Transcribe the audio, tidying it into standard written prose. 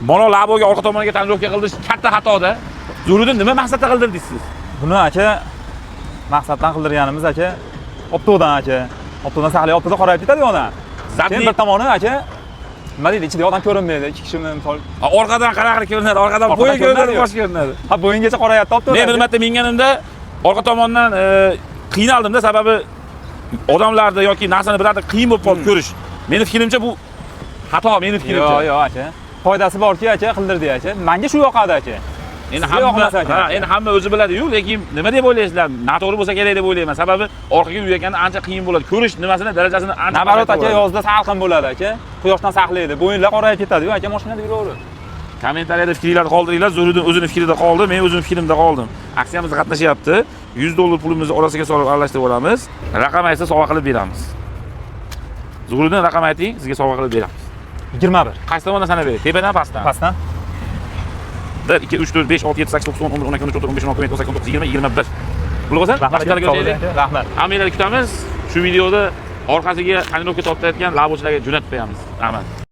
Mana Laboga orqa tomoniga tonirovka qildirish katta xatoda. Zuhriddin, nima maqsadda qildirdingiz siz? Buni, aka, maqsaddan qildirganimiz, aka, optodan, aka. Optodan saqlay, optoda qorayib ketadi odam. Keyin bir tomoni, aka, nima deydi, ichida odam ko'rinmaydi. Ikki kishi, misol. Ha, orqadan qanaqa ko'rinadi? Orqadan Orqadan bo'yi ko'rinadi, ko'rinadi-yu. Bosh ko'rinadi. Ha, bo'yingacha qorayapti optoda. Men bir marta minganimda orqa tomondan qiynaldimda, sababi odamlarda yoki narsani birorta qiyin bo'lib qoldi ko'rish. Meni fikrimcha, bu xato, meni fikrimcha. Yo'q, yo'q, aka. Foydasi borki, aka, qildirdik, aka. Menga shu yoqadi, aka. Endi Sizga hamma yoqmasa, aka. Ha, endi hamma o'zi biladi-yu, lekin nima deb o'ylaysizlar? Noto'g'ri bo'lsa kerak deb o'ylayman. Sababi orqaga yurganda ancha qiyin bo'ladi. Ko'rish nimasini, darajasini ancha Наоборот, aka, pasaytiradi. Yozda salqin bo'ladi, aka. Quyoshdan saqlaydi. Bo'yinlar qorayib ketadi-yu, aka, mashinada yuraverib. Kommentariyada fikringlarni qoldiringlar. Zuhriddin o'zini fikrida qoldi, men o'zim fikrimda qoldim. Aksiyamizda qatnashyapti. 100 dollar pulimizni orasiga solib aralashtirib olamiz. Raqam aytsa, sovg'a qilib beramiz. Zuhriddin, raqam ayting, sizga sovg'a qilib beramiz. 21. Qaysi tomondan sanab beray? Tepadan, pastdan? Pastdan. 1, 2, 3, 4, 5, 6, 7, 8, 9, 10, 11, 12, 13, 14, 15, 16, 17, 18, 19, 20, 21. Pul bo'lsa, Rahmat, boshqalarga sog' bo'ling, o'taylik. aka. Rahmat. Hammanglarni kutamiz. Shu videoda orqasiga tonirovka tortayotgan labochilarga jo'natib qo'yamiz. Rahmat.